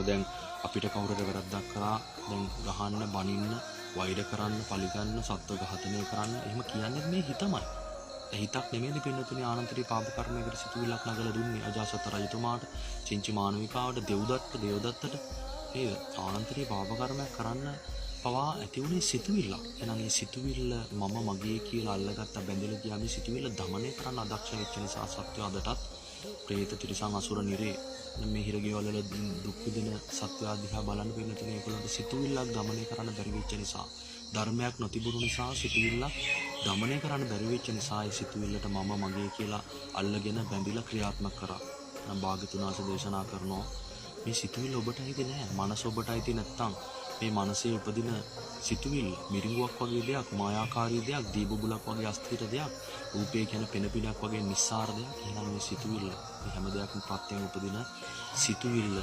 දැන් අපිට කවුරු හරි වැරද්දක් කරා දැන් ගහන්න, බනින්න, වෛර කරන්න, පලිගන්න, සත්ව ඝාතනය කරන්න එහෙම කියන්නේ මේ හිතමයි. දැන් හිතක් නෙමෙයිද පින්නතුනි ආනන්තරී පාප කර්මයකට සිතුවිල්ලක් නගලා දුන්නේ අජාසත් රජතුමාට, චින්චි මානවිකාවට, දෙව්දත්තට නේද? ආනන්තරී පාප කර්මයක් කරන්න පවා ඇති වුණේ සිතුවිල්ලක්. එහෙනම් මේ සිතුවිල්ල මම මගේ කියලා අල්ලගත්ත බැඳිලා ගියා. මේ සිතුවිල්ල දමනය කරන්න අදක්ෂ වෙච්ච නිසා සත්වය අදටත් ප්‍රේත තිරිසන් අසුර නිරේ මේ හිරගෙවල් වල දුක් විඳින සත්වයා දිහා බලන්න පින්නතුනි ඒගොල්ලන්ට සිතුවිල්ලක් දමනය කරන්න බැරි වෙච්ච නිසා, ධර්මයක් නොතිබුණු නිසා, සිතුවිල්ලක් දමනය කරන්න බැරි වෙච්ච නිසා ඒ සිතුවිල්ලට මම මගේ කියලා අල්ලගෙන බැඳිලා ක්‍රියාත්මක කරා. නම් භාග්‍යතුන් වහන්සේ දේශනා කරනවා මේ සිතුවිල්ල ඔබට අයිති නෑ. මනස ඔබට අයිති නැත්තම් මේ මනසේ උපදින සිතුවිල්ල මිරිඟුවක් වගේ දෙයක්, මායාකාරී දෙයක්, දීබබුලක් වගේ අස්ථිර දෙයක්, රූපය කියන්නේ පෙනපිනක් වගේ නිස්සාර දෙයක්. එහෙනම් මේ සිතුවිල්ල, මේ හැම දෙයක්ම ප්‍රත්‍යයෙන් උපදින සිතුවිල්ල